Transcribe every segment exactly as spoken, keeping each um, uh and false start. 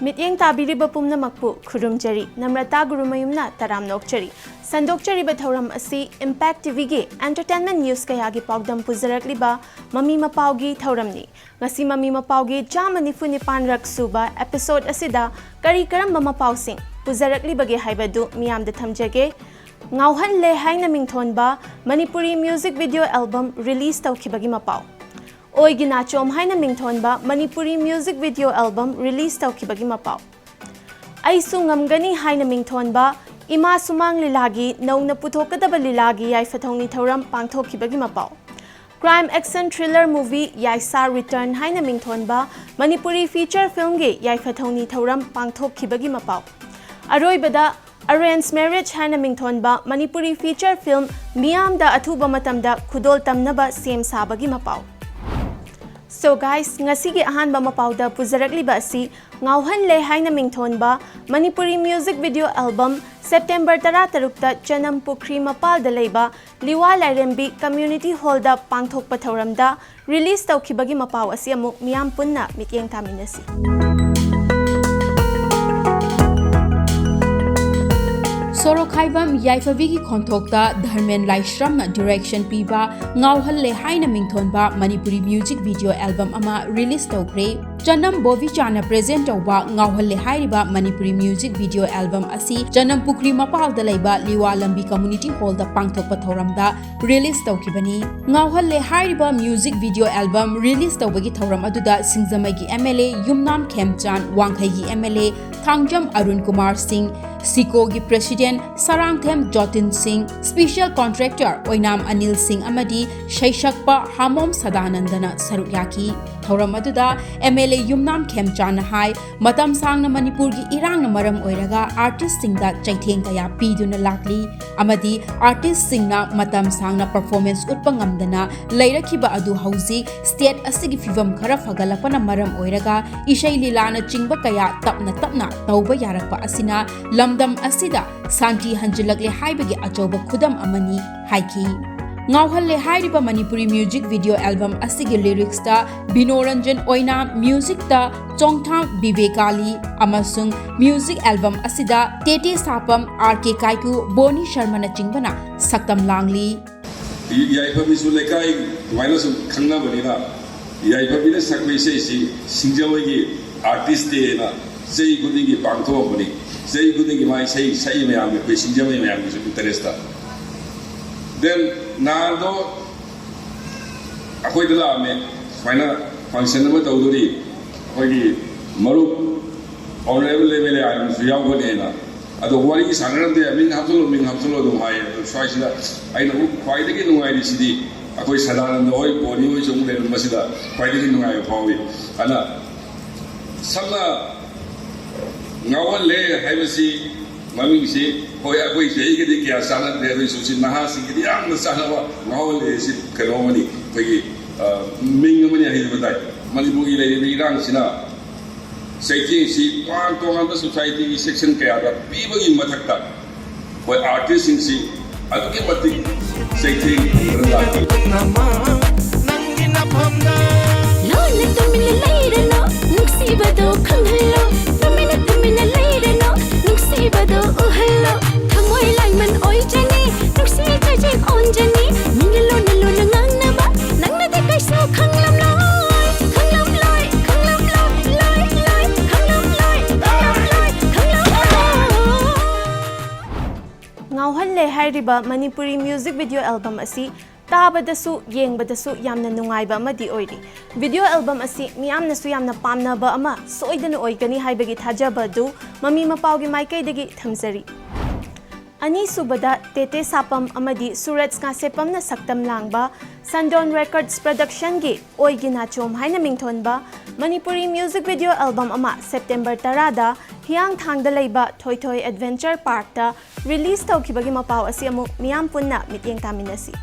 ꯃꯤꯠꯌꯦꯡ ꯇꯥꯕꯤꯔꯤꯕ ꯄꯨꯝꯅꯃꯛꯄꯨ ꯈꯨꯔꯨꯝꯖꯔꯤ꯫ ꯅꯝꯔꯇꯥ ꯒꯨꯔꯨꯃꯌꯨꯝꯅ ꯇꯔꯥꯝꯅ ꯑꯣꯛꯆꯔꯤ꯫ ꯁꯟꯗꯣꯛꯆꯔꯤꯕ ꯊꯧꯔꯝ ꯑꯁꯤ Impact ꯇꯤꯚꯤꯒꯤ entertainment news ꯀꯌꯥꯒꯤ ꯄꯥꯎꯗꯝ ꯄꯨꯖꯔꯛꯂꯤꯕ ꯃꯃꯤ ꯃꯄꯥꯎꯒꯤ ꯊꯧꯔꯝꯅꯤ꯫ ꯉꯁꯤ ꯃꯃꯤ ꯃꯄꯥꯎꯒꯤ ꯆꯥꯝꯃ ꯅꯤꯐꯨ ꯅꯤꯄꯥꯟꯔꯛ ꯁꯨꯕ episode ꯑꯁꯤꯗ ꯀꯔꯤ ꯀꯔꯝꯕ ꯃꯄꯥꯎꯁꯤꯡ ꯄꯨꯖꯔꯛꯂꯤꯕꯒꯦ ꯍꯥꯏꯕꯗꯨ ꯃꯤꯌꯥꯝꯗ ꯊꯝꯖꯒꯦ꯫ ꯉꯥꯎꯍꯜꯂꯦ ꯍꯥꯏꯅ ꯃꯤꯡꯊꯣꯟꯕ Manipuri music video album release ꯇꯧꯈꯤꯕꯒꯤ ꯃꯄꯥꯎ꯫ ꯑꯣꯏꯒꯤ ꯅꯥꯆꯣꯝ ꯍꯥꯏꯅ ꯃꯤꯡꯊꯣꯟꯕ Manipuri music video album release ꯇꯧꯈꯤꯕꯒꯤ ꯃꯄꯥꯎ꯫ ꯑꯩꯁꯨ ꯉꯝꯒꯅꯤ ꯍꯥꯏꯅ ꯃꯤꯡꯊꯣꯟꯕ ꯏꯃꯥ ꯁꯨꯃꯥꯡ ꯂꯤꯂꯥꯒꯤ ꯅꯧꯅ ꯄꯨꯊꯣꯛꯀꯗꯕ ꯂꯤꯂꯥꯒꯤ ꯌꯥꯏꯐ ꯊꯧꯅꯤ ꯊꯧꯔꯝ ꯄꯥꯡꯊꯣꯛꯈꯤꯕꯒꯤ ꯃꯄꯥꯎ꯫ Crime action thriller movie ꯌꯥꯏꯁꯥ Return ꯍꯥꯏꯅ ꯃꯤꯡꯊꯣꯟꯕ ꯃꯅꯤꯄꯨꯔꯤ feature filmꯒꯤ ꯌꯥꯏꯐ ꯊꯧꯅꯤ ꯊꯧꯔꯝ ꯄꯥꯡꯊꯣꯛꯈꯤꯕꯒꯤ ꯃꯄꯥꯎ꯫ ꯑꯔꯣꯏꯕꯗ Arrange Marriage ꯍꯥꯏꯅ ꯃꯤꯡꯊꯣꯟꯕ ꯃꯅꯤꯄꯨꯔꯤ feature film ꯃꯤꯌꯥꯝꯗ ꯑꯊꯨꯕ ꯃꯇꯝꯗ ꯈꯨꯗꯣꯜ ꯇꯝꯅꯕ ꯁꯦꯝ ꯁꯥꯕꯒꯤ ꯃꯄꯥꯎ꯫ So guys, ꯉꯁꯤꯒꯤ ꯑꯍꯥꯟꯕ ꯃꯄꯥꯎꯗ ꯄꯨꯖꯔꯛꯂꯤꯕ ꯑꯁꯤ ꯉꯥꯎꯍꯜꯂꯦ ꯍꯥꯏꯅ ꯃꯤꯡꯊꯣꯟꯕ Manipuri music video album September ꯇꯔꯥꯇꯔꯨꯛꯇ ꯆꯅꯝ ꯄꯨꯈ꯭ꯔꯤ ꯃꯄꯥꯜꯗ ꯂꯩꯕ ꯂꯤꯋꯥ ꯂꯥꯏꯔꯦꯝꯕꯤ Community Hallꯗ ꯄꯥꯡꯊꯣꯛꯄ ꯊꯧꯔꯝꯗ release ꯇꯧꯈꯤꯕꯒꯤ ꯃꯄꯥꯎ ꯑꯁꯤ ꯑꯃꯨꯛ ꯃꯤꯌꯥꯝ ꯄꯨꯟꯅ ꯃꯤꯠꯌꯦꯡ ꯇꯥꯃꯤꯟꯅꯁꯤ꯫ ꯁꯣꯔꯣꯛꯈꯥꯏꯕꯝ ꯌꯥꯏꯐꯕꯤꯒꯤ ꯈꯣꯟꯊꯣꯛꯇ ꯙꯔꯃꯦꯟ ꯂꯥꯏꯁ꯭ꯔꯝꯅ direction ꯄꯤꯕ ꯉꯥꯎꯍꯜꯂꯦ ꯍꯥꯏꯅ ꯃꯤꯡꯊꯣꯟꯕ ꯃꯅꯤꯄꯨꯔꯤ music video album ꯑꯃ release ꯇꯧꯈ꯭ꯔꯦ꯫ ꯆꯅꯝ ꯕꯣꯕꯤꯆꯥꯅ present ꯇꯧꯕ ꯉꯥꯎꯍꯜꯂꯦ ꯍꯥꯏꯔꯤꯕ ꯃꯅꯤꯄꯨꯔꯤ music video album ꯑꯁꯤ ꯆꯅꯝ ꯄꯨꯈ꯭ꯔꯤ ꯃꯄꯥꯜꯗ ꯂꯩꯕ ꯂꯤꯋꯥ ꯂꯝꯕꯤ Community Hallꯗ ꯄꯥꯡꯊꯣꯛꯄ ꯊꯧꯔꯝꯗ release ꯇꯧꯈꯤꯕꯅꯤ꯫ ꯉꯥꯎꯍꯜꯂꯦ ꯍꯥꯏꯔꯤꯕ music video album release ꯇꯧꯕꯒꯤ ꯊꯧꯔꯝ ꯑꯗꯨꯗ ꯁꯤꯡꯖꯃꯩꯒꯤ MLA ꯌꯨꯝꯅꯥꯝ ꯈꯦꯝꯆꯥꯟ, ꯋꯥꯡꯈꯩꯒꯤ MLA ꯊꯥꯡꯖꯝ ꯑꯔꯨꯟ ꯀꯨꯃꯥꯔ ꯁꯤꯡ, ꯁꯤꯀꯣꯒꯤ president ꯁꯔꯥꯡꯊꯦꯝ ꯖꯣꯇꯤꯟ ꯁꯤꯡ, special contractor ꯑꯣꯏꯅꯥꯝ ꯑꯅꯤꯜ ꯁꯤꯡ ꯑꯃꯗꯤ ꯁꯩꯁꯛꯄ ꯍꯥꯃꯣꯝ ꯁꯗꯥꯅꯟꯗꯅ ꯁꯔꯨꯛ ꯌꯥꯈꯤ꯫ ꯊꯧꯔꯝ ꯑꯗꯨꯗ MLA ꯌꯨꯝꯅꯥꯝ ꯈꯦꯝꯆꯥꯟꯅ ꯍꯥꯏ, ꯃꯇꯝ ꯁꯥꯡꯅ ꯃꯅꯤꯄꯨꯔꯒꯤ ꯏꯔꯥꯡꯅ ꯃꯔꯝ ꯑꯣꯏꯔꯒ artistꯁꯤꯡꯗ ꯆꯩꯊꯦꯡ ꯀꯌꯥ ꯄꯤꯗꯨꯅ ꯂꯥꯛꯂꯤ ꯑꯃꯗꯤ artistꯁꯤꯡꯅ ꯃꯇꯝ ꯁꯥꯡꯅ performance ꯎꯠꯄ ꯉꯝꯗꯅ ꯂꯩꯔꯛꯈꯤꯕ ꯑꯗꯨ ꯍꯧꯖꯤꯛ state ꯑꯁꯤꯒꯤ ꯐꯤꯚꯝ ꯈꯔ ꯐꯒꯠꯂꯛꯄꯅ ꯃꯔꯝ ꯑꯣꯏꯔꯒ ꯏꯁꯩ ꯂꯤꯂꯥꯅꯆꯤꯡꯕ ꯀꯌꯥ ꯇꯞꯅ ꯇꯞꯅ ꯇꯧꯕ ꯌꯥꯔꯛꯄ ꯑꯁꯤꯅ ꯂꯝꯗꯝ ꯑꯁꯤꯗ ꯁꯥꯟꯇꯤ ꯍꯟꯖꯤꯜꯂꯛꯂꯦ ꯍꯥꯏꯕꯒꯤ ꯑꯆꯧꯕ ꯈꯨꯗꯝ ꯑꯃꯅꯤ ꯍꯥꯏꯈꯤ꯫ ꯉꯥꯎꯍꯜꯂꯦ ꯍꯥꯏꯔꯤꯕ ꯃꯅꯤꯄꯨꯔꯤ ꯃ꯭ꯌꯨꯖꯤꯛ ꯚꯤꯗꯤꯑꯣ ꯑꯦꯜꯕꯝ ꯑꯁꯤꯒꯤ ꯂꯤꯔꯤꯛꯁꯇ ꯕꯤꯅꯣꯔꯟꯖꯟ ꯑꯣꯏꯅꯥꯝ, ꯃ꯭ꯌꯨꯖꯤꯛꯇ ꯆꯣꯡꯊꯥꯝ ꯕꯤꯕꯦꯀꯥꯂꯤ ꯑꯃꯁꯨꯡ ꯃ꯭ꯌꯨꯖꯤꯛ ꯑꯦꯜꯕꯝ ꯑꯁꯤꯗ ꯇꯦꯇꯦ ꯁꯥꯄꯝ, ꯑꯥꯔ ꯀꯦ ꯀꯥꯏꯀꯨ, ꯕꯣꯅꯤ ꯁꯔꯃꯅꯆꯤꯡꯕꯅ ꯁꯛꯇꯝ ꯂꯥꯡꯂꯤ꯫ ꯌꯥꯏꯐꯕꯤꯁꯨ ꯂꯩꯀꯥꯏ ꯑꯗꯨꯃꯥꯏꯅ ꯁꯨꯝ ꯈꯪꯅꯕꯅꯤꯅ, ꯌꯥꯏꯐꯕꯤꯅ ꯁꯛꯄ ꯏꯁꯩꯁꯤ ꯁꯤꯡꯖꯃꯩꯒꯤ ꯑꯥꯔꯇꯤꯁ ꯗꯦꯅ ꯆꯍꯤ ꯈꯨꯗꯤꯡꯒꯤ ꯄꯥꯡꯊꯣꯛꯑꯝꯕꯅꯤ꯫ ꯆꯍꯤ ꯈꯨꯗꯤꯡꯒꯤ ꯃꯥ ꯏꯁꯩ ꯁꯛꯏ ꯃꯌꯥꯝꯒꯤ, ꯑꯩꯈꯣꯏ ꯁꯤꯡꯖꯃꯩ ꯃꯌꯥꯝꯒꯤꯁꯨ ꯏꯟꯇꯔꯦꯁꯇ꯫ ꯗꯦꯟ ꯅꯍꯥꯟꯗꯣ ꯑꯩꯈꯣꯏꯗ ꯂꯥꯛꯑꯝꯃꯦ, ꯁꯨꯃꯥꯏꯅ ꯐꯪꯁꯟ ꯑꯃ ꯇꯧꯗꯣꯔꯤ, ꯑꯩꯈꯣꯏꯒꯤ ꯃꯔꯨꯞ honourable M L A R ꯑꯦꯝꯁꯨ ꯌꯥꯎꯒꯅꯦꯅ꯫ ꯑꯗꯣ ꯋꯥꯔꯤ ꯁꯥꯟꯅꯔꯝꯗꯦ, "ꯃꯤꯡ ꯍꯥꯞꯆꯜꯂꯣ, ꯃꯤꯡ ꯍꯥꯞꯆꯜꯂꯣ" ꯑꯗꯨꯝ ꯍꯥꯏꯌꯦ꯫ ꯑꯗꯣ ꯁ꯭ꯋꯥꯏꯁꯤꯗ ꯑꯩꯅ ꯑꯃꯨꯛ ꯈ꯭ꯋꯥꯏꯗꯒꯤ ꯅꯨꯡꯉꯥꯏꯔꯤꯁꯤꯗꯤ ꯑꯩꯈꯣꯏ ꯁꯗꯥꯅꯟꯗ ꯍꯣꯏ, ꯕꯣꯅꯤ ꯍꯣꯏꯁꯨ ꯑꯃꯨꯛ ꯂꯩꯔꯝꯕꯁꯤꯗ ꯈ꯭ꯋꯥꯏꯗꯒꯤ ꯅꯨꯡꯉꯥꯏꯕ ꯐꯥꯎꯏ꯫ ꯑꯗꯨꯅ ꯁꯝꯅ ꯉꯥꯎꯍꯜꯂꯦ ꯍꯥꯏꯕꯁꯤ ꯃꯃꯤꯡꯁꯤ, ꯍꯣꯏ, ꯑꯩꯈꯣꯏ ꯆꯍꯤꯒꯗꯤ ꯀꯌꯥ ꯆꯥꯟꯅꯗ꯭ꯔꯦ, ꯑꯗꯨꯏꯁꯨ ꯁꯤ ꯅꯍꯥꯁꯤꯡꯒꯤꯗꯤ ꯌꯥꯝꯅ ꯆꯥꯟꯅꯕ, ꯉꯥꯎꯍꯜꯂꯦ ꯁꯤ ꯀꯩꯅꯣ ꯑꯃꯅꯤ, ꯑꯩꯈꯣꯏꯒꯤ, ꯑ, ꯃꯤꯡ ꯑꯃꯅꯤ ꯍꯥꯏꯖꯕ ꯇꯥꯏ꯫ ꯃꯅꯤꯄꯨꯔꯒꯤ ꯂꯩꯔꯤꯕ ꯏꯔꯥꯡꯁꯤꯅ ꯆꯩꯊꯦꯡꯁꯤ ꯇꯣꯉꯥꯟ ꯇꯣꯉꯥꯟꯕ ꯁꯣꯁꯥꯏꯇꯤꯒꯤ ꯁꯦꯛꯁꯟ ꯀꯌꯥꯗ ꯄꯤꯕꯒꯤ ꯃꯊꯛꯇ ꯑꯩꯈꯣꯏ ꯑꯥꯔꯇꯤꯁꯁꯤꯡꯁꯤ ꯑꯗꯨꯛꯀꯤ ꯃꯇꯤꯛ ꯆꯩꯊꯦꯡ ꯐꯪꯗꯨꯅ ꯂꯥꯛꯂꯤ꯫ ꯂꯣꯟꯅ ꯇꯨꯃꯤꯟꯅ ꯂꯩꯔꯅꯨ, ꯅꯨꯡꯁꯤꯕꯗꯣ ꯈꯪꯍꯜꯂꯣ꯫ ꯇꯨꯃꯤꯟꯅ ꯇꯨꯃꯤꯟꯅ ꯂꯩꯔꯅꯨ, ꯅꯨꯡꯁꯤꯕꯗꯣ ꯎꯍꯜꯂꯣ꯫ ꯊꯃꯣꯏ ꯂꯥꯏꯃꯟ ꯑꯣꯏꯖꯅꯤ, ꯅꯨꯡꯁꯤ ꯆꯩꯆꯦꯛ ꯑꯣꯟꯖꯅꯤ꯫ ꯃꯤꯅ ꯂꯣꯟꯅ ꯂꯣꯟꯅ ꯉꯥꯡꯅꯕ, ꯅꯪꯅꯗꯤ ꯀꯩꯁꯨ ꯈꯪꯂꯝꯂꯣꯏ, ꯈꯪꯂꯝꯂꯣꯏ, ꯈꯪꯂꯝꯂꯣꯏ, ꯂꯣꯏ, ꯂꯣꯏ, ꯈꯪꯂꯝꯂꯣꯏ, ꯈꯪꯂꯝꯂꯣꯏ, ꯈꯪꯂꯝꯂꯣꯏ꯫ ꯉꯥꯎꯍꯜꯂꯦ ꯍꯥꯏꯔꯤꯕ ꯃꯅꯤꯄꯨꯔꯤ ꯃ꯭ꯌꯨꯖꯤꯛ ꯚꯤꯗꯤꯑꯣ ꯑꯦꯜꯕꯝ ꯑꯁꯤ ꯇꯥꯕꯗꯁꯨ ꯌꯦꯡꯕꯗꯁꯨ ꯌꯥꯝꯅ ꯅꯨꯡꯉꯥꯏꯕ ꯑꯃꯗꯤ ꯑꯣꯏꯔꯤ꯫ ꯚꯤꯗꯤꯑꯣ ꯑꯦꯜꯕꯝ ꯑꯁꯤ ꯃꯤꯌꯥꯝꯅꯁꯨ ꯌꯥꯝꯅ ꯄꯥꯝꯅꯕ ꯑꯃ ꯁꯣꯏꯗꯅ ꯑꯣꯏꯒꯅꯤ ꯍꯥꯏꯕꯒꯤ ꯊꯥꯖꯕ ꯑꯗꯨ ꯃꯃꯤ ꯃꯄꯥꯎꯒꯤ ꯃꯥꯏꯀꯩꯗꯒꯤ ꯊꯝꯖꯔꯤ꯫ ꯑꯅꯤꯁꯨꯕꯗ ꯇꯦꯇꯦ ꯁꯥꯄꯝ ꯑꯃꯗꯤ ꯁꯨꯔꯖ ꯉꯥꯁꯦꯞꯄꯝꯅ ꯁꯛꯇꯝ ꯂꯥꯡꯕ ꯁꯟꯗꯣꯟ ꯔꯦꯀꯣꯔꯗꯁ ꯄ꯭ꯔꯗꯛꯁꯟꯒꯤ ꯑꯣꯏꯒꯤ ꯅꯥꯆꯣꯝ ꯍꯥꯏꯅ ꯃꯤꯡꯊꯣꯟꯕ ꯃꯅꯤꯄꯨꯔꯤ ꯃ꯭ꯌꯨꯖꯤꯛ ꯚꯤꯗꯤꯑꯣ ꯑꯦꯜꯕꯝ ꯑꯃ ꯁꯦꯞꯇꯦꯝꯕꯔ ꯇꯔꯥꯗ ꯍꯤꯌꯥꯡꯊꯥꯡꯗ ꯂꯩꯕ ꯊꯣꯏꯊꯣꯏ ꯑꯦꯗꯚꯦꯟꯆꯔ ꯄꯥꯔꯛꯇ ꯔꯤꯂꯤꯖ ꯇꯧꯈꯤꯕꯒꯤ ꯃꯄꯥꯎ ꯑꯁꯤ ꯑꯃꯨꯛ ꯃꯤꯌꯥꯝ ꯄꯨꯟꯅ ꯃꯤꯠꯌꯦꯡ ꯇꯥꯃꯤꯟꯅꯁꯤ꯫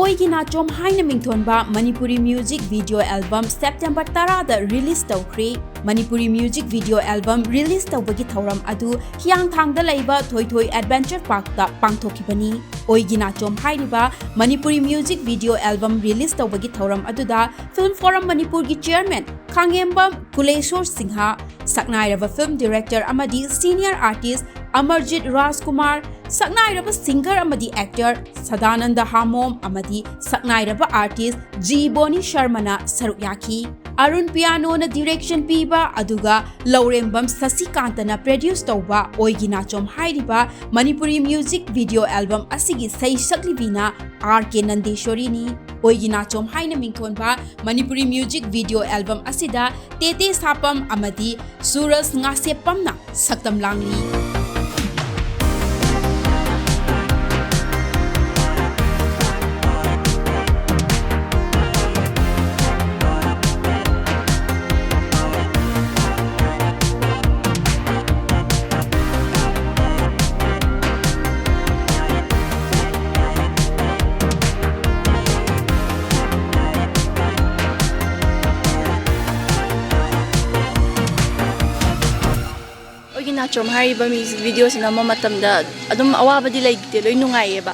ꯑꯣꯏꯒꯤ ꯅꯥꯆꯣꯝ ꯍꯥꯏꯅ ꯃꯤꯡꯊꯣꯟꯕ Manipuri music video album September ꯇꯔꯥꯗ ꯔꯤꯂꯤꯁ ꯇꯧꯈ꯭ꯔꯦ꯫ Manipuri music video album release ꯇꯧꯕꯒꯤ ꯊꯧꯔꯝ ꯑꯗꯨ ꯍꯤꯌꯥꯡꯊꯥꯡꯗ ꯂꯩꯕ ꯊꯣꯏꯊꯣꯏ ꯑꯦꯗꯚꯦꯟꯆꯔ ꯄꯥꯔꯛꯇ ꯄꯥꯡꯊꯣꯛꯈꯤꯕꯅꯤ꯫ ꯑꯣꯏꯒꯤ ꯅꯥꯆꯣꯝ ꯍꯥꯏꯔꯤꯕ Manipuri music video album release ꯇꯧꯕꯒꯤ ꯊꯧꯔꯝ ꯑꯗꯨꯗ ꯐꯤꯜꯝ ꯐꯣꯔꯝ ꯃꯅꯤꯄꯨꯔꯒꯤ ꯆꯤꯌꯔꯃꯦꯟ ꯈꯥꯡꯉꯦꯝꯕꯝ ꯀꯨꯂꯦꯁꯣꯔ ꯁꯤꯡꯍ, ꯁꯛꯅꯥꯏꯔꯕ ꯐꯤꯜꯝ ꯗꯤꯔꯦꯛꯇꯔ ꯑꯃꯗꯤ ꯁꯤꯅꯤꯌꯔ ꯑꯥꯔꯇꯤꯁ ꯑꯃꯔꯖꯤꯠ ꯔꯥꯖꯀꯨꯃꯥꯔ, ꯁꯛꯅꯥꯏꯔꯕ ꯁꯤꯡꯒꯔ ꯑꯃꯗꯤ ꯑꯦꯛꯇꯔ ꯁꯗꯥꯅꯟꯗ ꯍꯥꯃꯣꯝ ꯑꯃꯗꯤ ꯁꯛꯅꯥꯏꯔꯕ ꯑꯥꯔꯇꯤꯁ ꯖꯤ ꯕꯣꯅꯤ ꯁꯔꯃꯅ ꯁꯔꯨꯛ ꯌꯥꯈꯤ꯫ ꯑꯔꯨꯟ ꯄꯤꯌꯥꯅꯣꯅ ꯗꯤꯔꯦꯛꯁꯟ ꯄꯤꯕ ꯑꯗꯨꯒ ꯂꯧꯔꯦꯝꯕꯝ ꯁꯁꯤꯀꯥꯟꯇꯅ ꯄ꯭ꯔꯗ꯭ꯌꯨꯁ ꯇꯧꯕ ꯑꯣꯏꯒꯤ ꯅꯥꯆꯣꯝ ꯍꯥꯏꯔꯤꯕ ꯃꯅꯤꯄꯨꯔꯤ ꯃ꯭ꯌꯨꯖꯤꯛ ꯚꯤꯗꯤꯑꯣ ꯑꯦꯜꯕꯝ ꯑꯁꯤꯒꯤ ꯁꯩꯁꯛꯂꯤꯕꯤꯅ ꯑꯥꯔ ꯀꯦ ꯅꯟꯗꯦꯁꯣꯔꯤꯅꯤ꯫ ꯑꯣꯏꯒꯤ ꯅꯥꯆꯣꯝ ꯍꯥꯏꯅ ꯃꯤꯡꯊꯣꯟꯕ ꯃꯅꯤꯄꯨꯔꯤ ꯃ꯭ꯌꯨꯖꯤꯛ ꯚꯤꯗꯤꯑꯣ ꯑꯦꯜꯕꯝ ꯑꯁꯤꯗ ꯇꯦꯇꯦ ꯁꯥꯄꯝ ꯑꯃꯗꯤ ꯁꯨꯔꯖ ꯉꯥꯁꯦꯞꯄꯝꯅ ꯁꯛꯇꯝ ꯂꯥꯡꯂꯤ꯫ ꯑꯩꯒꯤ ꯅꯥꯆꯣꯝ ꯍꯥꯏꯔꯤꯕ ꯃ꯭ꯌꯨꯖꯤꯛ ꯚꯤꯗꯤꯑꯣꯁꯤ ꯅꯝꯕ ꯃꯇꯝꯗ ꯑꯗꯨꯝ ꯑꯋꯥꯕꯗꯤ ꯂꯩꯇꯦ, ꯂꯣꯏ ꯅꯨꯡꯉꯥꯏꯌꯦꯕ꯫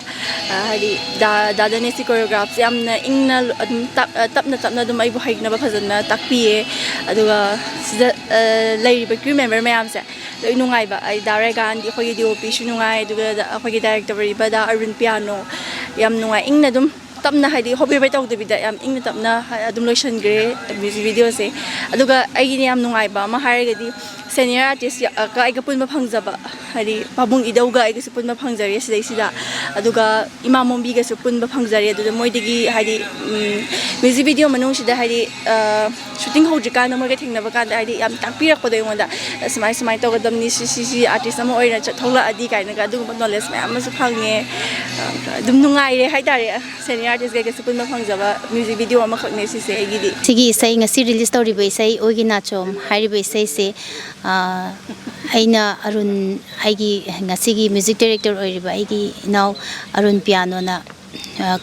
ꯑ, ꯍꯥꯏꯗꯤ ꯗꯥ, ꯗꯥ ꯗꯅꯦꯁꯀꯤ ꯀꯣꯔꯤꯌꯣꯒ꯭ꯔꯥꯐꯁꯦ ꯌꯥꯝꯅ ꯏꯪꯅ ꯑꯗꯨꯝ ꯇꯞ-, ꯑ, ꯇꯞꯅ ꯇꯞꯅ ꯑꯗꯨꯝ ꯑꯩꯕꯨ ꯍꯩꯅꯕ ꯐꯖꯅ ꯇꯥꯛꯄꯤꯌꯦ꯫ ꯑꯗꯨꯒ ꯁꯤꯗ, ꯑ, ꯂꯩꯔꯤꯕ ꯀ꯭ꯔꯤꯎ ꯃꯦꯝꯕꯔ ꯃꯌꯥꯝꯁꯦ ꯂꯣꯏ ꯅꯨꯡꯉꯥꯏꯕ꯫ ꯑꯩ ꯗꯥ ꯔꯦꯒꯥꯟꯗꯤ ꯑꯩꯈꯣꯏꯒꯤ ꯗꯤ ꯑꯣ ꯄꯤꯁꯨ ꯅꯨꯡꯉꯥꯏ, ꯑꯗꯨꯒ ꯗ-, ꯑꯩꯈꯣꯏꯒꯤ ꯗꯥꯏꯔꯦꯛꯇꯔ ꯑꯣꯏꯔꯤꯕ ꯗꯥ ꯑꯔꯨꯟ ꯄꯤꯌꯥꯅꯣ ꯌꯥꯝ ꯅꯨꯡꯉꯥꯏ, ꯏꯪꯅ ꯑꯗꯨꯝ ꯇꯞꯅ, ꯍꯥꯏꯗꯤ ꯍꯣꯕꯦ ꯍꯣꯕꯦ ꯇꯧꯗꯕꯤꯗ ꯌꯥꯝ ꯏꯪꯅ ꯇꯞꯅ ꯍꯥꯏ-, ꯑꯗꯨꯝ ꯂꯣꯏꯁꯤꯟꯈ꯭ꯔꯦ ꯃ꯭ꯌꯨꯖꯤꯛ ꯚꯤꯗꯤꯑꯣꯁꯦ꯫ ꯑꯗꯨꯒ ꯑꯩꯒꯤꯅ ꯌꯥꯝ ꯅꯨꯡꯉꯥꯏꯕ ꯑꯃ ꯍꯥꯏꯔꯒꯗꯤ ꯁꯦꯅꯤꯌꯔ ꯑꯥꯔꯇꯤꯁꯀ ꯑꯩꯒ ꯄꯨꯟꯕ ꯐꯪꯖꯕ, ꯍꯥꯏꯗꯤ ꯄꯥꯕꯨꯡ ꯏꯙꯧꯒ ꯑꯩꯒꯁꯨ ꯄꯨꯟꯕ ꯐꯪꯖꯔꯦ ꯁꯤꯗꯩꯁꯤꯗ꯫ ꯑꯗꯨꯒ ꯏꯃꯥ ꯃꯣꯝꯕꯤꯒꯁꯨ ꯄꯨꯟꯕ ꯐꯪꯖꯔꯦ꯫ ꯑꯗꯨꯗ ꯃꯣꯏꯗꯒꯤ ꯍꯥꯏꯗꯤ, ꯎꯝ, ꯃ꯭ꯌꯨꯖꯤꯛ ꯚꯤꯗꯤꯑꯣ ꯃꯅꯨꯡꯁꯤꯗ ꯍꯥꯏꯗꯤ, ꯑ, ꯁꯨꯇꯤꯡ ꯍꯧꯗ꯭ꯔꯤꯀꯥꯟꯗ ꯃꯣꯏꯒ ꯊꯦꯡꯅꯕ ꯀꯥꯟꯗ ꯍꯥꯏꯗꯤ ꯌꯥꯝ ꯇꯥꯛꯄꯤꯔꯛꯄꯗꯣ ꯑꯩꯉꯣꯟꯗ, "ꯁꯨꯃꯥꯏ ꯁꯨꯃꯥꯏꯅ ꯇꯧꯒꯗꯕꯅꯤ, ꯁꯤ, ꯁꯤ, ꯁꯤ ꯑꯥꯔꯇꯤꯁ ꯑꯃ ꯑꯣꯏꯅ ꯆꯠꯊꯣꯛꯂꯛꯑꯗꯤ" ꯀꯥꯏꯅꯒ ꯑꯗꯨꯒꯨꯝꯕ ꯅꯣꯂꯦꯖ ꯃꯌꯥꯝ ꯑꯃꯁꯨ ꯐꯪꯉꯦ꯫ ꯑꯗꯨꯝ ꯅꯨꯡꯉꯥꯏꯔꯦ ꯍꯥꯏꯇꯥꯔꯦ꯫ ꯁꯦꯅꯤꯌꯔ ꯑꯥꯔꯇꯤꯁ ꯀꯩꯀꯩꯁꯨ ꯄꯨꯟꯕ ꯐꯪꯖꯕ ꯃ꯭ꯌꯨꯖꯤꯛ ꯚꯤꯗꯤꯑꯣ ꯑꯃꯈꯛꯅꯦ ꯁꯤꯁꯦ ꯑꯩꯒꯤꯗꯤ꯫ ꯁꯤꯒꯤ ꯏꯁꯩ, ꯉꯁꯤ ꯔꯤꯂꯤꯁ ꯇꯧꯔꯤꯕ ꯏꯁꯩ ꯑꯣꯏꯒꯤ ꯅꯥꯆꯣꯝ ꯍꯥꯏꯔꯤꯕ ꯏꯁꯩꯁꯦ, ꯑ, ꯑꯩꯅ ꯑꯔꯨꯟ, ꯑꯩꯒꯤ ꯉꯁꯤꯒꯤ ꯃ꯭ꯌꯨꯖꯤꯛ ꯗꯥꯏꯔꯦꯛꯇꯔ ꯑꯣꯏꯔꯤꯕ ꯑꯩꯒꯤ ꯏꯅꯥꯎ ꯑꯔꯨꯟ ꯄꯤꯌꯥꯅꯣꯅ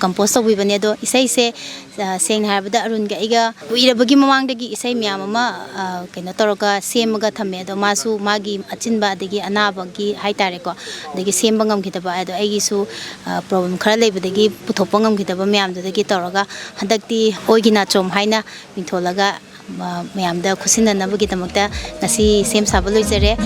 ꯀꯝꯄꯣꯁ ꯇꯧꯕꯤꯕꯅꯦ꯫ ꯑꯗꯣ ꯏꯁꯩꯁꯦ, ꯑ, ꯁꯦꯡꯅ ꯍꯥꯏꯔꯕꯗ ꯑꯔꯨꯟꯒ ꯑꯩꯒ ꯀꯨꯏꯔꯕꯒꯤ ꯃꯃꯥꯡꯗꯒꯤ ꯏꯁꯩ ꯃꯌꯥꯝ ꯑꯃ, ꯑ, ꯀꯩꯅꯣ ꯇꯧꯔꯒ ꯁꯦꯝꯃꯒ ꯊꯝꯃꯦ꯫ ꯑꯗꯣ ꯃꯥꯁꯨ ꯃꯥꯒꯤ ꯑꯆꯤꯟꯕ ꯑꯗꯒꯤ ꯑꯅꯥꯕꯒꯤ ꯍꯥꯏꯇꯥꯔꯦꯀꯣ, ꯑꯗꯒꯤ ꯁꯦꯝꯕ ꯉꯝꯈꯤꯗꯕ, ꯑꯗꯣ ꯑꯩꯒꯤꯁꯨ, ꯑ, ꯄ꯭ꯔꯣꯕ꯭ꯂꯦꯝ ꯈꯔ ꯂꯩꯕꯗꯒꯤ ꯄꯨꯊꯣꯛꯄ ꯉꯝꯈꯤꯗꯕ ꯃꯌꯥꯝꯗꯨꯗꯒꯤ ꯇꯧꯔꯒ ꯍꯟꯗꯛꯇꯤ ꯑꯣꯏꯒꯤ ꯅꯥꯆꯣꯝ ꯍꯥꯏꯅ ꯃꯤꯡꯊꯣꯜꯂꯒ, ꯑ, ꯃꯌꯥꯝꯗ ꯈꯨꯠꯁꯤꯟꯅꯅꯕꯒꯤꯗꯃꯛꯇ ꯉꯁꯤ ꯁꯦꯝ ꯁꯥꯕ ꯂꯣꯏꯖꯔꯦ꯫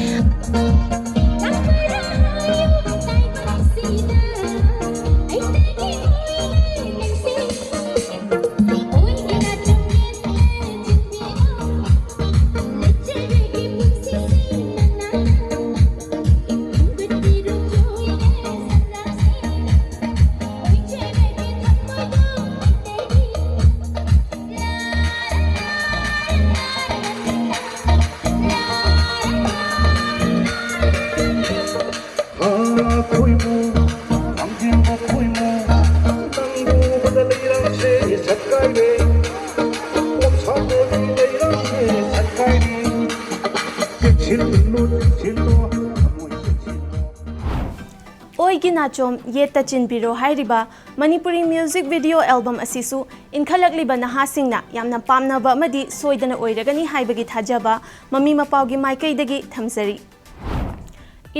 ꯑꯣꯏꯒꯤ ꯅꯥꯆꯣꯝ ꯌꯦꯠꯇ ꯆꯤꯟꯕꯤꯔꯣ ꯍꯥꯏꯔꯤꯕ ꯃꯅꯤꯄꯨꯔꯤ ꯃ꯭ꯌꯨꯖꯤꯛ ꯚꯤꯗꯤꯑꯣ ꯑꯦꯜꯕꯝ ꯑꯁꯤꯁꯨ ꯏꯟꯈꯠꯂꯛꯂꯤꯕ ꯅꯍꯥꯁꯤꯡꯅ ꯌꯥꯝꯅ ꯄꯥꯝꯅꯕ ꯑꯃꯗꯤ ꯁꯣꯏꯗꯅ ꯑꯣꯏꯔꯒꯅꯤ ꯍꯥꯏꯕꯒꯤ ꯊꯥꯖꯕ ꯃꯃꯤ ꯃꯄꯥꯒꯤ ꯃꯥꯏꯀꯩꯗꯒꯤ ꯊꯝꯖꯔꯤ꯫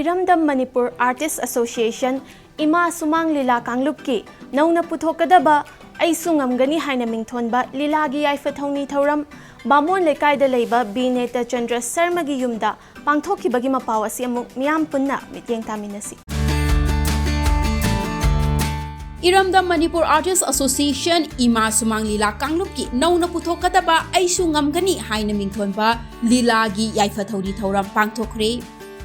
ꯏꯔꯝꯗꯝ ꯃꯅꯤꯄꯨꯔ ꯑꯥꯔꯇꯤꯁ ꯑꯦꯁꯣꯁꯤꯌꯦꯁꯟ ꯏꯃꯥ ꯁꯨꯃꯥꯡ ꯂꯤꯂꯥ ꯀꯥꯡꯂꯨꯞꯀꯤ ꯅꯧꯅ ꯄꯨꯊꯣꯛꯀꯗꯕ ꯑꯩꯁꯨ ꯉꯝꯒꯅꯤ ꯍꯥꯏꯅ ꯃꯤꯡꯊꯣꯟꯕ ꯂꯤꯂꯥꯒꯤ ꯌꯥꯏꯐ ꯊꯧꯅꯤ ꯊꯧꯔꯝ ꯕꯥꯃꯣꯟ ꯂꯩꯀꯥꯏꯗ ꯂꯩꯕ ꯕꯤ ꯅꯦꯇꯆꯟꯗ꯭ꯔ ꯁꯔꯃꯒꯤ ꯌꯨꯝꯗ ꯄꯥꯡꯊꯣꯛꯈꯤꯕꯒꯤ ꯃꯄꯥꯎ ꯑꯁꯤ ꯑꯃꯨꯛ ꯃꯤꯌꯥꯝ ꯄꯨꯟꯅ ꯃꯤꯠꯌꯦꯡ ꯇꯥꯃꯤꯟꯅꯁꯤ꯫ ꯏꯔꯝꯗꯝ ꯃꯅꯤꯄꯨꯔ ꯑꯥꯔꯇꯤꯁ ꯑꯦꯁꯣꯁꯤꯌꯦꯁꯟ ꯏꯃꯥ ꯁꯨꯃꯥꯡ ꯂꯤꯂꯥ ꯀꯥꯡꯂꯨꯞꯀꯤ ꯅꯧꯅ ꯄꯨꯊꯣꯛꯀꯗꯕ ꯑꯩꯁꯨ ꯉꯝꯒꯅꯤ ꯍꯥꯏꯅ ꯃꯤꯡꯊꯣꯟꯕ ꯂꯤꯂꯥꯒꯤ ꯌꯥꯏꯐ ꯊꯧꯅꯤ ꯊꯧꯔꯝ ꯄꯥꯡꯊꯣꯛꯈ꯭ꯔꯦ꯫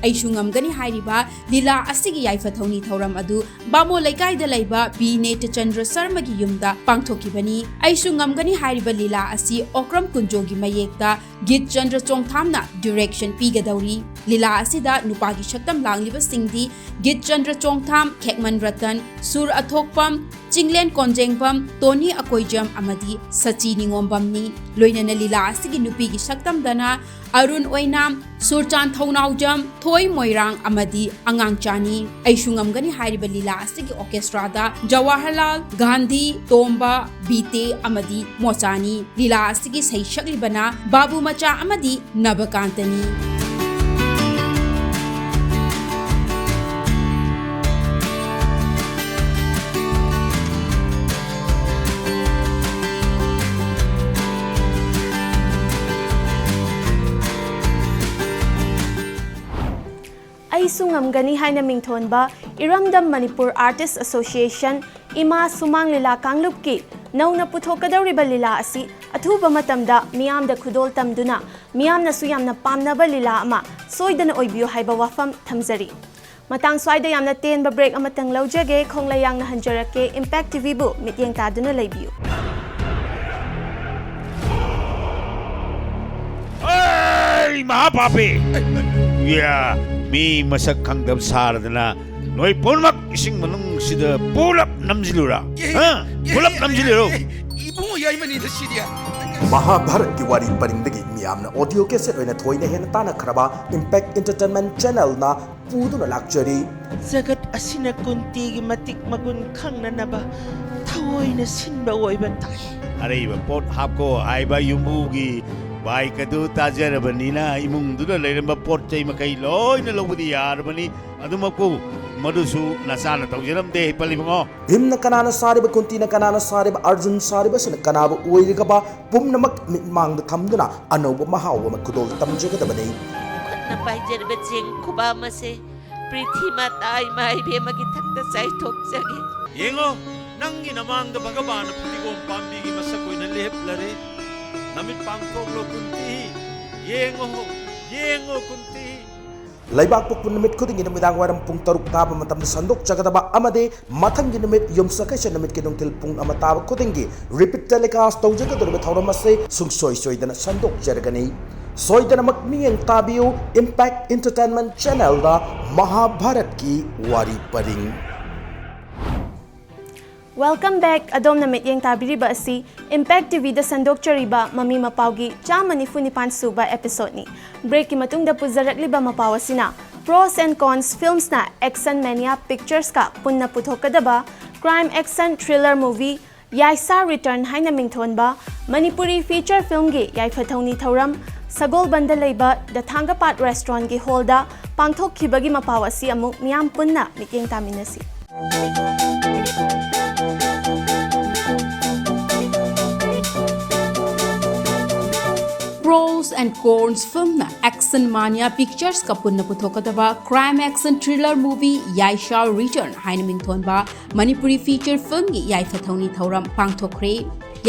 ꯑꯩꯁꯨ ꯉꯝꯒꯅꯤ ꯍꯥꯏꯔꯤꯕ ꯂꯤꯂꯥ ꯑꯁꯤꯒꯤ ꯌꯥꯏꯐ ꯊꯧꯅꯤ ꯊꯧꯔꯝ ꯑꯗꯨ ꯕꯥꯃꯣꯟ ꯂꯩꯀꯥꯏꯗ ꯂꯩꯕ ꯕꯤ ꯅꯦꯇꯆꯟꯗ꯭ꯔ ꯁꯔꯃꯒꯤ ꯌꯨꯝꯗ ꯄꯥꯡꯊꯣꯛꯈꯤꯕꯅꯤ꯫ ꯑꯩꯁꯨ ꯉꯝꯒꯅꯤ ꯍꯥꯏꯔꯤꯕ ꯂꯤꯂꯥ ꯑꯁꯤ ꯑꯣꯀ꯭ꯔꯝ ꯀꯨꯟꯖꯣꯒꯤ ꯃꯌꯦꯛꯇ ꯒꯤꯠ ꯆꯟꯗ꯭ꯔ ꯆꯣꯡꯊꯥꯝꯅ ꯗꯤꯔꯦꯛꯁꯟ ꯄꯤꯒꯗꯧꯔꯤ꯫ ꯂꯤꯂꯥ ꯑꯁꯤꯗ ꯅꯨꯄꯥꯒꯤ ꯁꯛꯇꯝ ꯂꯥꯡꯂꯤꯕꯁꯤꯡꯗꯤ ꯒꯤꯠ ꯆꯟꯗ꯭ꯔ ꯆꯣꯡꯊꯥꯝ, ꯈꯦꯛꯃꯟ ꯔꯇꯟ, ꯁꯨꯔ ꯑꯊꯣꯛꯄꯝ, ꯆꯤꯡꯂꯦꯟ ꯀꯣꯟꯖꯦꯡꯕꯝ, ꯇꯣꯅꯤ ꯑꯀꯣꯏꯖꯝ ꯑꯃꯗꯤ ꯁꯆꯤ ꯅꯤꯉꯣꯝꯕꯝꯅꯤ꯫ ꯂꯣꯏꯅꯅ ꯂꯤꯂꯥ ꯑꯁꯤꯒꯤ ꯅꯨꯄꯤꯒꯤ ꯁꯛꯇꯝꯗꯅ ꯑꯔꯨꯟ ꯑꯣꯏꯅꯥꯝ, ꯁꯨꯔꯆꯥꯟ ꯊꯧꯅꯥꯎꯖꯝ, ꯊꯣꯏ ꯃꯣꯏꯔꯥꯡ ꯑꯃꯗꯤ ꯑꯉꯥꯡꯆꯥꯅꯤ꯫ ꯑꯩꯁꯨ ꯉꯝꯒꯅꯤ ꯍꯥꯏꯔꯤꯕ ꯂꯤꯂꯥ ꯑꯁꯤꯒꯤ orchestra ꯗ ꯖꯋꯥꯍꯔꯂꯥꯜ, ꯒꯥꯟꯙꯤ, ꯇꯣꯝꯕ, ꯕꯤꯇꯦ ꯑꯃꯗꯤ ꯃꯣꯆꯥꯅꯤ꯫ ꯂꯤꯂꯥ ꯑꯁꯤꯒꯤ ꯁꯩꯁꯛꯂꯤꯕꯅ ꯕꯥꯕꯨ ꯃꯆꯥ ꯑꯃꯗꯤ ꯅꯕꯀꯥꯟꯇꯅꯤ꯫ ꯑꯩꯁꯨ ꯉꯝꯒꯅꯤ ꯍꯥꯏꯅ ꯃꯤꯡꯊꯣꯟꯕ ꯏꯔꯝꯗꯝ ꯃꯅꯤꯄꯨꯔ Artist Association, ꯏꯃꯥ ꯁꯨꯃꯥꯡ ꯂꯤꯂꯥ ꯀꯥꯡꯂꯨꯞꯀꯤ ꯅꯧꯅ ꯄꯨꯊꯣꯛꯀꯗꯧꯔꯤꯕ ꯂꯤꯂꯥ ꯑꯁꯤ ꯑꯊꯨꯕ ꯃꯇꯝꯗ ꯃꯤꯌꯥꯝꯗ ꯈꯨꯗꯣꯜ ꯇꯝꯗꯨꯅ ꯃꯤꯌꯥꯝꯅꯁꯨ ꯌꯥꯝꯅ ꯄꯥꯝꯅꯕ ꯂꯤꯂꯥ ꯑꯃ ꯁꯣꯏꯗꯅ ꯑꯣꯏꯕꯤꯌꯨ ꯍꯥꯏꯕ ꯋꯥꯐꯝ ꯊꯝꯖꯔꯤ꯫ ꯃꯇꯥꯡ ꯁ꯭ꯋꯥꯏꯗ ꯌꯥꯝꯅ ꯇꯦꯟꯕ break ꯑꯃꯇꯪ ꯂꯧꯖꯒꯦ꯫ ꯈꯣꯡꯂꯩ ꯌꯥꯡꯅ ꯍꯟꯖꯔꯛꯀꯦ꯫ Impact T V ꯕꯨ ꯃꯤꯠꯌꯦꯡ ꯇꯥꯗꯨꯅ ꯂꯩꯕꯤꯌꯨ꯫ ꯑꯩ ꯃꯍꯥꯄꯥꯄꯤ! ꯌꯥ, ꯃꯤ ꯃꯁꯛ ꯈꯪꯗꯕ ꯁꯥꯔꯗꯅ ꯅꯣꯏ ꯄꯨꯝꯅꯃꯛ ꯏꯁꯤꯡ ꯃꯅꯨꯡꯁꯤꯗ ꯄꯨꯂꯞ ꯅꯝꯁꯤꯜꯂꯨꯔꯥ? ꯍꯥ? ꯄꯨꯂꯞ ꯅꯝꯁꯤꯜꯂꯨꯔꯣ? ꯏꯕꯨꯡꯉꯣ ꯌꯥꯏꯃꯅꯤꯗ ꯁꯤꯗꯤ꯫ ꯃꯍꯥꯚꯥꯔꯠꯀꯤ ꯋꯥꯔꯤ ꯄꯔꯤꯡꯗꯒꯤ ꯃꯤꯌꯥꯝꯅ audio cassette ꯑꯣꯏꯅ ꯊꯣꯏꯅ ꯍꯦꯟꯅ ꯇꯥꯟꯅꯈ꯭ꯔꯕ Impact Entertainment Channel ꯅ ꯄꯨꯗꯨꯅ ꯂꯥꯛꯆꯔꯤ꯫ ꯖꯒꯠ ꯑꯁꯤꯅ ꯀꯨꯟꯇꯤꯒꯤ ꯃꯇꯤꯛ ꯃꯒꯨꯟ ꯈꯪꯅꯅꯕ ꯊꯑꯣꯏꯅ ꯁꯤꯟꯕ ꯑꯣꯏꯕ ꯇꯥꯏ꯫ ꯑꯔꯩꯕ ꯄꯣꯠ ꯍꯥꯞꯀꯣ ꯍꯥꯏꯕ ꯌꯨꯝꯕꯨꯒꯤ bike ꯑꯗꯨ ꯇꯥꯖꯔꯕꯅꯤꯅ ꯏꯃꯨꯡꯗꯨꯗ ꯂꯩꯔꯝꯕ ꯄꯣꯠ ꯆꯩ ꯃꯈꯩ ꯂꯣꯏꯅ ꯂꯧꯕꯗꯤ ꯌꯥꯔꯕꯅꯤ꯫ ꯑꯗꯨꯃꯛꯄꯨ ꯃꯗꯨꯁꯨ ꯅꯆꯥꯅ ꯇꯧꯖꯔꯝꯗꯦ ꯄꯜꯂꯤꯕꯉꯣ꯫ ꯚꯤꯝꯅ ꯀꯅꯥꯅ ꯁꯥꯔꯤꯕ, ꯀꯨꯟꯇꯤꯅ ꯀꯅꯥꯅ ꯁꯥꯔꯤꯕ, ꯑꯔꯖꯨꯟ ꯁꯥꯔꯤꯕꯁꯤꯅ ꯀꯅꯥꯕꯨ ꯑꯣꯏꯔꯤꯒꯕ, ꯄꯨꯝꯅꯃꯛ ꯃꯤꯠꯃꯥꯡꯗ ꯊꯝꯗꯨꯅ ꯑꯅꯧꯕ ꯃꯍꯥꯎ ꯑꯃ ꯈꯨꯗꯣꯜ ꯇꯝꯖꯒꯗꯕꯅꯤ꯫ ꯈꯨꯠꯅ ꯄꯥꯏꯖꯔꯤꯕ ꯆꯦꯡ ꯈꯨꯕꯥꯝ ꯑꯁꯦ ꯄ꯭ꯔꯤꯊꯤ ꯃꯥꯇꯥ ꯏꯃꯥ ꯏꯕꯦꯝꯃꯒꯤ ꯊꯛꯇ ꯆꯥꯏꯊꯣꯛꯆꯒꯦ꯫ ꯌꯦꯡꯉꯣ, ꯅꯪꯒꯤ ꯅꯃꯥꯡꯗ ꯚꯒꯕꯥꯟꯅ ꯐꯗꯤꯒꯣꯝ ꯄꯥꯝꯕꯤꯒꯤ ꯃꯁꯛ ꯑꯣꯏꯅ ꯂꯦꯞꯂꯔꯦ꯫ ꯅꯃꯤꯠ ꯄꯥꯡꯊꯣꯛꯂꯣ ꯀꯨꯟꯇꯤ, ꯌꯦꯡꯉꯣ, ꯌꯦꯡꯉꯣ ꯀꯨꯟꯇꯤ꯫ ꯂꯩꯕꯥꯛꯄꯣꯛꯄ ꯅꯨꯃꯤꯠ ꯈꯨꯗꯤꯡꯒꯤ ꯅꯨꯃꯤꯗꯥꯡ ꯋꯥꯏꯔꯝ ꯄꯨꯡ ꯇꯔꯨꯛ ꯇꯥꯕ ꯃꯇꯝꯗ ꯁꯟꯗꯣꯛꯆꯒꯗꯕ ꯑꯃꯗꯤ ꯃꯊꯪꯒꯤ ꯅꯨꯃꯤꯠ ꯌꯨꯝꯁꯀꯩꯁ ꯅꯨꯃꯤꯠꯀꯤ ꯅꯨꯡꯊꯤꯜ ꯄꯨꯡ ꯑꯃ ꯇꯥꯕ ꯈꯨꯗꯤꯡꯒꯤ repeat telecast ꯇꯧꯖꯒꯗꯧꯔꯤꯕ ꯊꯧꯔꯝ ꯑꯁꯤ ꯁꯨꯡꯁꯣꯏ ꯁꯣꯏꯗꯅ ꯁꯟꯗꯣꯛꯆꯔꯒꯅꯤ꯫ ꯁꯣꯏꯗꯅꯃꯛ ꯃꯤꯠꯌꯦꯡ ꯇꯥꯕꯤꯌꯨ Impact Entertainment Channel ꯗ ꯃꯍꯥꯚꯥꯔꯠꯀꯤ ꯋꯥꯔꯤ ꯄꯔꯤꯡ꯫ Welcome back! ꯑꯗꯣꯝꯅ ꯃꯤꯠꯌꯦꯡ ꯇꯥꯕꯤꯔꯤꯕ ꯑꯁꯤ Impact ꯇꯤ ꯚꯤꯗ ꯁꯟꯗꯣꯛꯆꯔꯤꯕ ꯃꯃꯤ ꯃꯄꯥꯎꯒꯤ ꯆꯥꯝꯃ ꯅꯤꯐꯨ ꯅꯤꯄꯥꯟ ꯁꯨꯕ episode ꯅꯤ꯫ Break ꯀꯤ ꯃꯇꯨꯡꯗ ꯄꯨꯖꯔꯛꯂꯤꯕ ꯃꯄꯥꯎ ꯑꯁꯤꯅ Pros and Cons Films ꯅ Action Mania Pictures ꯀ ꯄꯨꯟꯅ ꯄꯨꯊꯣꯛꯀꯗꯕ crime action thriller movie ꯌꯥꯏꯁꯥ Return ꯍꯥꯏꯅ ꯃꯤꯡꯊꯣꯟꯕ ꯃꯅꯤꯄꯨꯔꯤ feature film ꯒꯤ ꯌꯥꯏꯐ ꯊꯧꯅꯤ ꯊꯧꯔꯝ ꯁꯒꯣꯜꯕꯟꯗ ꯂꯩꯕ The Thangapad Restaurant ꯀꯤ hall ꯗ ꯄꯥꯡꯊꯣꯛꯈꯤꯕꯒꯤ ꯃꯄꯥꯎ ꯑꯁꯤ ꯑꯃꯨꯛ ꯃꯤꯌꯥꯝ ꯄꯨꯟꯅ ꯃꯤꯠꯌꯦꯡ ꯇꯥꯃꯤꯟꯅꯁꯤ꯫ Pros and Cons Film ꯅ Action Mania Pictures ꯀ ꯄꯨꯟꯅ ꯄꯨꯊꯣꯛꯀꯗꯕ crime action thriller movie ꯌꯥꯏꯁꯥ Return ꯍꯥꯏꯅ ꯃꯤꯡꯊꯣꯟꯕ ꯃꯅꯤꯄꯨꯔꯤ feature film ꯒꯤ ꯌꯥꯏꯐ ꯊꯧꯅꯤ ꯊꯧꯔꯝ ꯄꯥꯡꯊꯣꯛꯈ꯭ꯔꯦ꯫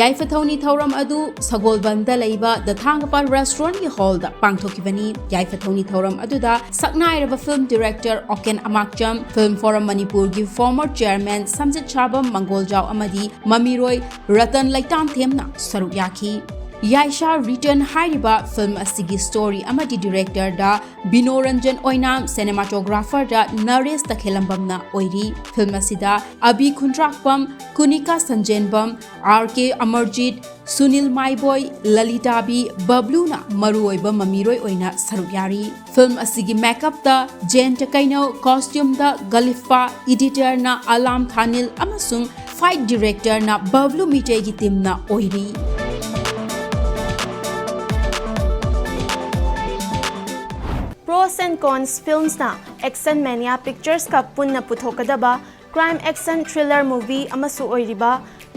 ꯌꯥꯏꯐ ꯊꯧꯅꯤ ꯊꯧꯔꯝ ꯑꯗꯨ ꯁꯒꯣꯜꯕꯟꯗ ꯂꯩꯕ The Thangapad Restaurant ꯀꯤ hall ꯗ ꯄꯥꯡꯊꯣꯛꯈꯤꯕꯅꯤ꯫ ꯌꯥꯏꯐ ꯊꯧꯅꯤ ꯊꯧꯔꯝ ꯑꯗꯨꯗ ꯁꯛꯅꯥꯏꯔꯕ film director ꯑꯣꯀꯦꯟ ꯑꯃꯥꯛꯆꯝ, Film Forum ꯃꯅꯤꯄꯨꯔꯒꯤ former chairman ꯁꯝꯖꯤꯠ ꯁꯥꯕꯝ ꯃꯪꯒꯣꯜꯖꯥꯎ ꯑꯃꯗꯤ ꯃꯃꯤꯔꯣꯏ ꯔꯇꯟ ꯂꯩꯇꯥꯝꯊꯦꯝꯅ ꯁꯔꯨꯛ ꯌꯥꯈꯤ꯫ ꯌꯥꯏꯁꯥ Return ꯍꯥꯏꯔꯤꯕ film ꯑꯁꯤꯒꯤ story ꯑꯃꯗꯤ director ꯗ ꯕꯤꯅꯣ ꯔꯟꯖꯟ ꯑꯣꯏꯅꯥꯝ, cinematographer ꯗ ꯅꯔꯦꯁ ꯇꯈꯦꯂꯝꯕꯝꯅ ꯑꯣꯏꯔꯤ꯫ Film ꯑꯁꯤꯗ ꯑꯕꯤ ꯈꯨꯟꯗ꯭ꯔꯥꯛꯄꯝ, ꯀꯨꯅꯤꯀꯥ ꯁꯟꯖꯦꯟꯕꯝ, ꯑꯥꯔ ꯀꯦ ꯑꯃꯔꯖꯤꯠ, ꯁꯨꯅꯤꯜ ꯃꯥꯏꯕꯣꯏ, ꯂꯂꯤꯇꯥꯕꯤ, ꯕꯕ꯭ꯂꯨꯅ ꯃꯔꯨꯑꯣꯏꯕ ꯃꯃꯤꯔꯣꯏ ꯑꯣꯏꯅ ꯁꯔꯨꯛ ꯌꯥꯔꯤ꯫ Film ꯑꯁꯤꯒꯤ makeup ꯇ ꯖꯌꯟꯇ ꯀꯩꯅꯧ, costume ꯗ ꯒꯂꯤꯐꯥ, editor ꯅ ꯑꯂꯥꯝ ꯊꯥꯅꯤꯜ ꯑꯃꯁꯨꯡ fight director ꯅ ꯕꯕ꯭ꯂꯨ ꯃꯤꯇꯩꯒꯤ team ꯅ ꯑꯣꯏꯔꯤ꯫ Pros and Cons Films ꯅ Action Mania Pictures ꯀ ꯄꯨꯟꯅ ꯄꯨꯊꯣꯛꯀꯗꯕ crime action thriller movie ꯑꯃꯁꯨ ꯑꯣꯏꯔꯤꯕ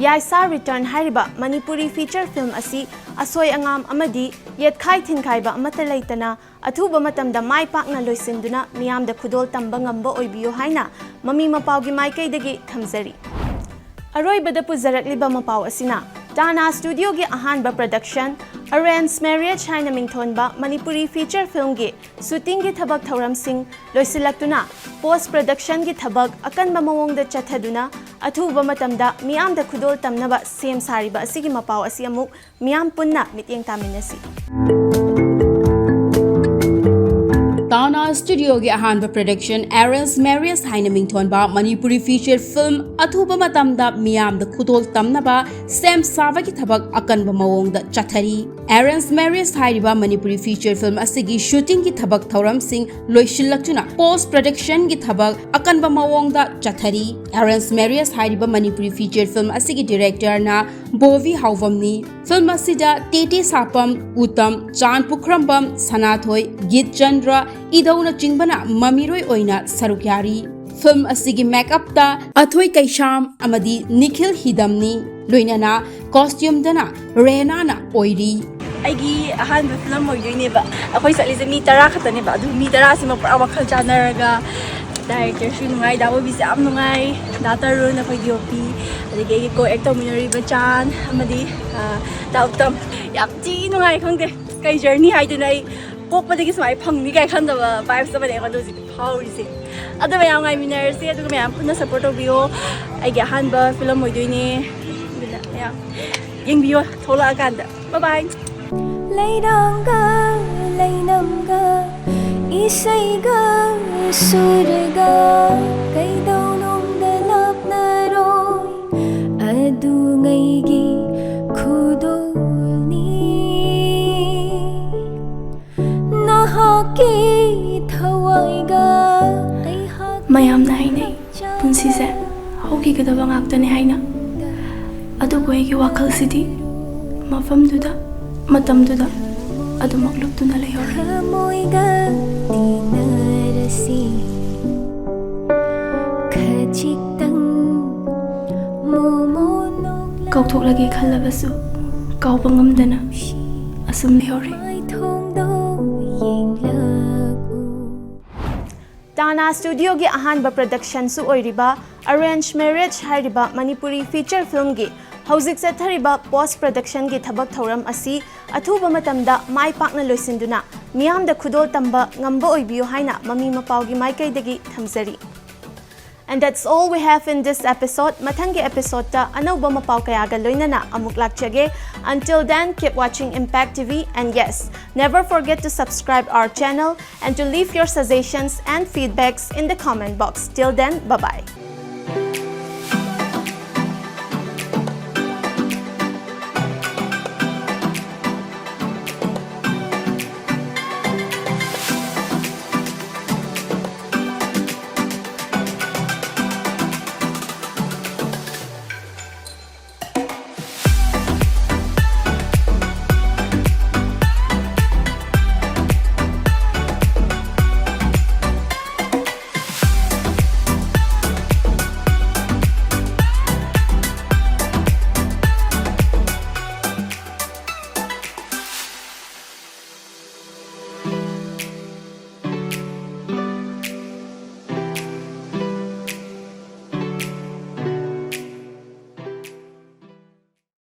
ꯌꯥꯏꯁꯥ Return ꯍꯥꯏꯔꯤꯕ ꯃꯅꯤꯄꯨꯔꯤ feature film ꯑꯁꯤ ꯑꯁꯣꯏ ꯑꯉꯥꯝ ꯑꯃꯗꯤ ꯌꯦꯠꯈꯥꯏ ꯊꯤꯟꯈꯥꯏꯕ ꯑꯃꯠꯇ ꯂꯩꯇꯅ ꯑꯊꯨꯕ ꯃꯇꯝꯗ ꯃꯥꯏ ꯄꯥꯛꯅ ꯂꯣꯏꯁꯤꯟꯗꯨꯅ ꯃꯤꯌꯥꯝꯗ ꯈꯨꯗꯣꯜ ꯇꯝꯕ ꯉꯝꯕ ꯑꯣꯏꯕꯤꯌꯨ ꯍꯥꯏꯅ ꯃꯃꯤ ꯃꯄꯥꯎꯒꯤ ꯃꯥꯏꯀꯩꯗꯒꯤ ꯊꯝꯖꯔꯤ꯫ ꯑꯔꯣꯏꯕꯗ ꯄꯨꯖꯔꯛꯂꯤꯕ ꯃꯄꯥꯎ ꯑꯁꯤꯅ ꯇꯥꯅꯥ Studio ꯒꯤ ꯑꯍꯥꯟꯕ production Arranged Marriage ꯍꯥꯏꯅ ꯃꯤꯡꯊꯣꯟꯕ ꯃꯅꯤꯄꯨꯔꯤ feature film ꯒꯤ shooting ꯒꯤ ꯊꯕꯛ ꯊꯧꯔꯝꯁꯤꯡ ꯂꯣꯏꯁꯤꯜꯂꯛꯇꯨꯅ post production ꯒꯤ ꯊꯕꯛ ꯑꯀꯟꯕ ꯃꯑꯣꯡꯗ ꯆꯠꯊꯗꯨꯅ ꯑꯊꯨꯕ ꯃꯇꯝꯗ ꯃꯤꯌꯥꯝꯗ ꯈꯨꯗꯣꯜ ꯇꯝꯅꯕ ꯁꯦꯝ ꯁꯥꯔꯤꯕ ꯑꯁꯤꯒꯤ ꯃꯄꯥꯎ ꯑꯁꯤ ꯑꯃꯨꯛ ꯃꯤꯌꯥꯝ ꯄꯨꯟꯅ ꯃꯤꯠꯌꯦꯡ ꯇꯥꯃꯤꯟꯅꯁꯤ꯫ ꯇꯥꯅꯥ ꯁ꯭ꯇꯨꯗꯤꯑꯣꯒꯤ ꯑꯍꯥꯟꯕ ꯄ꯭ꯔꯗꯛꯁꯟ ꯑꯦꯔꯦꯟꯖ ꯃꯦꯔꯤꯌꯦꯖ ꯍꯥꯏꯅ ꯃꯤꯡꯊꯣꯟꯕ ꯃꯅꯤꯄꯨꯔꯤ ꯐꯤꯆꯔ ꯐꯤꯜꯝ ꯑꯊꯨꯕ ꯃꯇꯝꯗ ꯃꯤꯌꯥꯝꯗ ꯈꯨꯗꯣꯜ ꯇꯝꯅꯕ ꯁꯦꯝ ꯁꯥꯕꯒꯤ ꯊꯕꯛ ꯑꯀꯟꯕ ꯃꯑꯣꯡꯗ ꯆꯠꯊꯔꯤ꯫ ꯑꯦꯔꯦꯟꯖ ꯃꯦꯔꯤꯌꯦꯖ ꯍꯥꯏꯔꯤꯕ ꯃꯅꯤꯄꯨꯔꯤ ꯐꯤꯆꯔ ꯐꯤꯜꯝ ꯑꯁꯤꯒꯤ ꯁꯨꯇꯤꯡꯒꯤ ꯊꯕꯛ ꯊꯧꯔꯝꯁꯤꯡ ꯂꯣꯏꯁꯤꯜꯂꯛꯇꯨꯅ ꯄꯣꯁ ꯄ꯭ꯔꯗꯛꯁꯟꯒꯤ ꯊꯕꯛ ꯑꯀꯟꯕ ꯃꯑꯣꯡꯗ ꯆꯠꯊꯔꯤ꯫ ꯑꯦꯔꯦꯟꯖ ꯃꯦꯔꯤꯌꯦꯖ ꯍꯥꯏꯔꯤꯕ ꯃꯅꯤꯄꯨꯔꯤ ꯐꯤꯆꯔ ꯐꯤꯜꯝ ꯑꯁꯤꯒꯤ ꯗꯤꯔꯦꯛꯇꯔꯅ ꯕꯣꯕꯤ ꯍꯥꯎꯕꯝꯅꯤ꯫ ꯐꯤꯜꯝ ꯑꯁꯤꯗ ꯇꯦꯇꯦ ꯁꯥꯄꯝ, ꯎꯇꯝ, ꯆꯥꯟ ꯄꯨꯈ꯭ꯔꯝꯕꯝ, ꯁꯅꯥꯊꯣꯏ, ꯒꯤꯠꯆꯟꯗ꯭ꯔ, ꯏꯙꯧꯅꯆꯤꯡꯕꯅ ꯃꯃꯤꯔꯣꯏ ꯑꯣꯏꯅ ꯁꯔꯨꯛ ꯌꯥꯔꯤ꯫ ꯐꯤꯜꯝ ꯑꯁꯤꯒꯤ ꯃꯦꯛꯑꯞꯇ ꯑꯊꯣꯏ ꯀꯩꯁꯥꯝ ꯑꯃꯗꯤ ꯅꯤꯈꯤꯜ ꯍꯤꯗꯝꯅꯤ, ꯂꯣꯏꯅꯅ ꯀꯣꯁꯇ꯭ꯌꯨꯝꯗꯅ ꯔꯦꯍꯅꯥꯅ ꯑꯣꯏꯔꯤ꯫ ꯑꯩꯒꯤ ꯑꯍꯥꯟꯕ ꯐꯤꯂꯝ ꯑꯣꯏꯗꯣꯏꯅꯦꯕ꯫ ꯑꯩꯈꯣꯏ ꯆꯠꯂꯤꯁꯦ ꯃꯤ ꯇꯔꯥ ꯈꯛꯇꯅꯦꯕ, ꯑꯗꯨ ꯃꯤ ꯇꯔꯥꯁꯤꯃꯛ ꯄꯨꯔꯥ ꯋꯥꯈꯜ ꯆꯥꯟꯅꯔꯒ, ꯗꯥꯏꯔꯦꯛꯇꯔꯁꯨ ꯅꯨꯡꯉꯥꯏ, ꯗꯥ ꯕꯣꯕꯤꯁꯦ ꯌꯥꯝ ꯅꯨꯡꯉꯥꯏ, ꯗꯥ ꯇꯔꯨꯟ, ꯑꯩꯈꯣꯏ ꯗꯤ ꯑꯣ ꯄꯤ, ꯑꯗꯒꯤ ꯑꯩꯒꯤ ꯀꯣ ꯑꯦꯛ ꯇꯧꯃꯤꯟꯅꯔꯤꯕ ꯆꯥꯟ ꯑꯃꯗꯤ, ꯑ, ꯗꯥ ꯎꯠꯇꯝ꯫ ꯌꯥꯝ ꯊꯤ ꯅꯨꯡꯉꯥꯏ, ꯈꯪꯗꯦ ꯀꯩ ꯖꯔꯅꯤ ꯍꯥꯏꯗꯣꯏꯅꯣ, ꯑꯩ ꯄꯣꯛꯄꯗꯒꯤ ꯁꯨꯃꯥꯏꯅ ꯐꯪꯅꯤ ꯀꯥꯏ ꯈꯟꯗꯕ ꯚꯥꯏꯕꯁ ꯑꯃꯅꯦ ꯑꯩꯉꯣꯟꯗ ꯍꯧꯖꯤꯛ ꯐꯥꯎꯔꯤꯁꯦ꯫ ꯑꯗꯣ ꯃꯌꯥꯝ ꯉꯥꯏꯃꯤꯟꯅꯔꯁꯦ, ꯑꯗꯨꯒ ꯃꯌꯥꯝ ꯄꯨꯟꯅ ꯁꯞꯄꯣꯔꯠ ꯇꯧꯕꯤꯌꯣ꯫ ꯑꯩꯒꯤ ꯑꯍꯥꯟꯕ ꯐꯤꯂꯝ ꯑꯣꯏꯗꯣꯏꯅꯦ, ꯑꯗꯨꯅ ꯃꯌꯥꯝ ꯌꯦꯡꯕꯤꯌꯣ ꯊꯣꯛꯂꯛꯑꯀꯥꯟꯗ꯫ ꯕꯥꯏ ꯕꯥꯏ꯫ ꯂꯩꯔꯥꯡꯒ ꯂꯩꯅꯝꯒ ꯏꯁꯩꯒ ꯁꯨꯔꯒ ꯀꯩꯗꯧꯅꯨꯡꯗ ꯂꯥꯞꯅꯔꯣꯏ, ꯑꯗꯨꯉꯩꯒꯤ ꯈꯨꯗꯣꯜꯅꯤ ꯅꯍꯥꯛꯀꯤ ꯊꯋꯥꯏꯒ ꯑꯩꯍꯥꯛ꯫ ꯃꯌꯥꯝꯅ ꯍꯥꯏꯅꯩ ꯄꯨꯟꯁꯤꯁꯦ ꯍꯧꯈꯤꯒꯗꯕ ꯉꯥꯛꯇꯅꯤ ꯍꯥꯏꯅ, ꯑꯗꯨꯕꯨ ꯑꯩꯒꯤ ꯋꯥꯈꯜꯁꯤꯗꯤ ꯃꯐꯝꯗꯨꯗ, ꯃꯇꯝꯗꯨꯗ ꯑꯗꯨꯃꯛ ꯂꯨꯞꯇꯨꯅ ꯂꯩꯍꯧꯔꯦ꯫ ꯊꯃꯣꯏꯒ ꯇꯤꯟꯅꯔꯁꯤ ꯈꯖꯤꯛꯇꯪ, ꯃꯣꯃꯣ ꯅꯣꯛꯂꯒ ꯀꯥꯎꯊꯣꯛꯂꯒꯦ ꯈꯜꯂꯕꯁꯨ ꯀꯥꯎꯕ ꯉꯝꯗꯅ ꯑꯁꯨꯝ ꯂꯩꯍꯧꯔꯦ꯫ ꯃꯥꯏꯊꯣꯡꯗꯣ ꯌꯦꯡꯂꯛꯎ꯫ ꯇꯥꯅꯥ ꯁ꯭ꯇꯨꯗꯤꯑꯣꯒꯤ ꯑꯍꯥꯟꯕ ꯄ꯭ꯔꯗꯛꯁꯟꯁꯨ ꯑꯣꯏꯔꯤꯕ ꯑꯔꯦꯟꯖ ꯃꯦꯔꯤꯌꯦꯖ ꯍꯥꯏꯔꯤꯕ ꯃꯅꯤꯄꯨꯔꯤ ꯐꯤꯆꯔ ꯐꯤꯜꯝꯒꯤ ꯍꯧꯖꯤꯛ ꯆꯠꯊꯔꯤꯕ ꯄꯣꯁ ꯄ꯭ꯔꯗꯛꯁꯟꯒꯤ ꯊꯕꯛ ꯊꯧꯔꯝ ꯑꯁꯤ ꯑꯊꯨꯕ ꯃꯇꯝꯗ ꯃꯥꯏ ꯄꯥꯛꯅ ꯂꯣꯏꯁꯤꯟꯗꯨꯅ ꯃꯤꯌꯥꯝꯗ ꯈꯨꯗꯣꯜ ꯇꯝꯕ ꯉꯝꯕ ꯑꯣꯏꯕꯤꯌꯨ ꯍꯥꯏꯅ ꯃꯃꯤ ꯃꯄꯥꯎꯒꯤ ꯃꯥꯏꯀꯩꯗꯒꯤ ꯊꯝꯖꯔꯤ꯫ And that's all we have in this episode. ꯃꯊꯪꯒꯤ episode ꯇ ꯑꯅꯧꯕ ꯃꯄꯥꯎ ꯀꯌꯥꯒ ꯂꯣꯏꯅꯅ ꯑꯃꯨꯛ ꯂꯥꯛꯆꯒꯦ. Until then, keep watching Impact T V. And yes, never forget to subscribe our channel and to leave your suggestions and feedbacks in the comment box. Till then, bye-bye.